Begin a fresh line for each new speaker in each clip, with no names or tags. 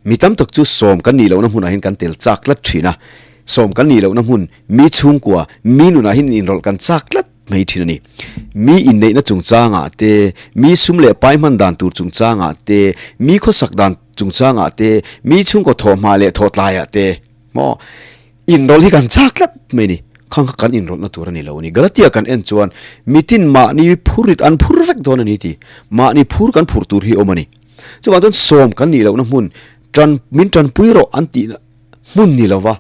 Mi tam tak chu sawm kan nih lohna hmunah hian kan tel chak tlat thin a. Sawm kan nih lohna hmun, mi chhungkua, mi nunah hian inrawlh kan chak tlat mai thin a ni. Mi inneihna chungchangah te, mi sum leh pai hman dan tur chungchangah te, mi khawsak dan chungchangah te, mi chhungkaw thawhhma leh thawhtlaiah te, maw? Inrawlh hi kan chak tlat mai a ni. Khang kha kan inrawlhna tur a ni lo a ni. Galatia kan en chuan mitin mahni phurrit an phur vek dawn a ni tih. Mahni phur kan phurh tur hi awm a ni. Chuvang chuan sawm kan nih lohna hmun tan min tanpui rawh an tihna hmun ni lova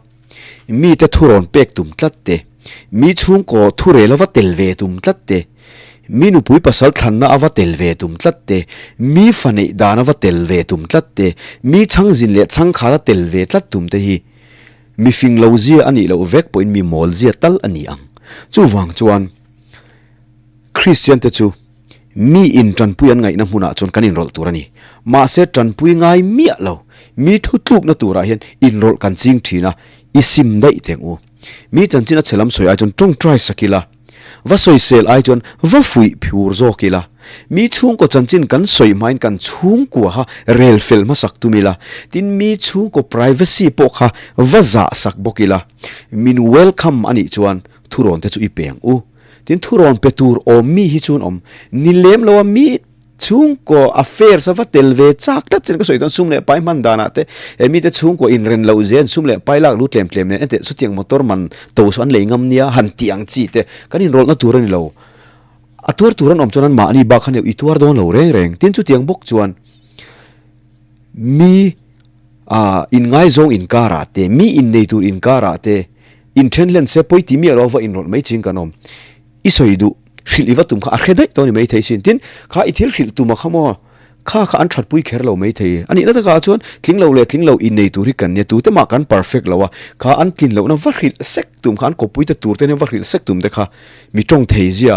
mite thurawn pek tum tlat te, mi chhungkaw thurel ava tel ve tum tlat te, mi nupui pasal thlanna ava tel ve tum tlat te, mi fa neih dan ava tel ve tum tlat te, mi chhangzin leh chhangkhat a tel ve tlat tum te hi Mi fing lo zia a nih loh vek pawhin mi mawl zia tal a ni ang. Chuvang chuan Kristian te chu mi in tanpui an ngaihna hmunah chuan kan inrawlh tur a ni. Mahse tanpui ngai miah lo, mi thu tlukna turah hian inrawlh kan ching thin a, i sim daih teng u. Mi chanchin a chhe lam sawi ai chuan tawngtai sak ila. Va sawisel ai chuan va fuih phur zawk ila, mi chhungkaw chanchin kan sawi hmain kan chhungkua kha rel fel hmasak tum ila, tin mi chhungkaw privacy pawh kha va zah sak bawk ila, min welcome a nih chuan thurawn te chu i pe ang u. Tin thurawn pe tur awm mi hi chuan awm ni lem lo a mi Chhungkaw affairs a va tel ve chak tlat chin ka sawi dawn sum leh pai hman danah te he mite chhungkaw inren loh zel sum leh pai lak lu tlem tlem nen enteh chutiang motor man to saw an lei ngam nia han tih ang chi te kan inrawlhna tur a ni lo. A tuar tur an awm chuan an mahni bak khan i tuar dawn lo reng reng. Tin chutiang bawk chuan mi ah inngaizawng inkarah te mi innei tur inkarah te inthen hlen se pawi ti miah lo va inrawlh mai ching kan awm. I sawi duh, hrilh i va tum kha a hre daih tawh a ni maithei sin. Tin, kha i thil hrilh tuma kha maw, kha kha an thatpui kher lo maithei. A nihna takah chuan tling lo leh tling lo innei tur hi kan nia, tute mah kan perfect lo a, kha an tlin lohna va hrilh sek tum kha, an kawppui te tur te nen va hrilh sek tum te kha mi tawng thei zia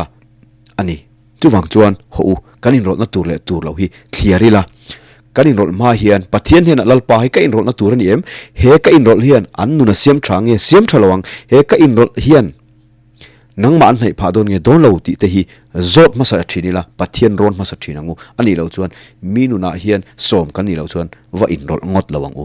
a ni. Chuvang chuan haw u, kan inrawlhna tur leh tur lo hi thliar ila. Kan inrawlh hma hian Pathian hian a Lalpa hi ka inrawlhna tur a ni em? He ka inrawlh hian an nun a siam tha nge siam tha lo ang? He ka inrawlh hian Nangmah an hnaih phah dawn nge dawn lo tih te hi zawt hmasa thin ila, Pathian rawn hmasa thin ang u. A nih loh chuan mi nunah hian sawm kan nih loh chuan va inrawlh ngawt lo ang u.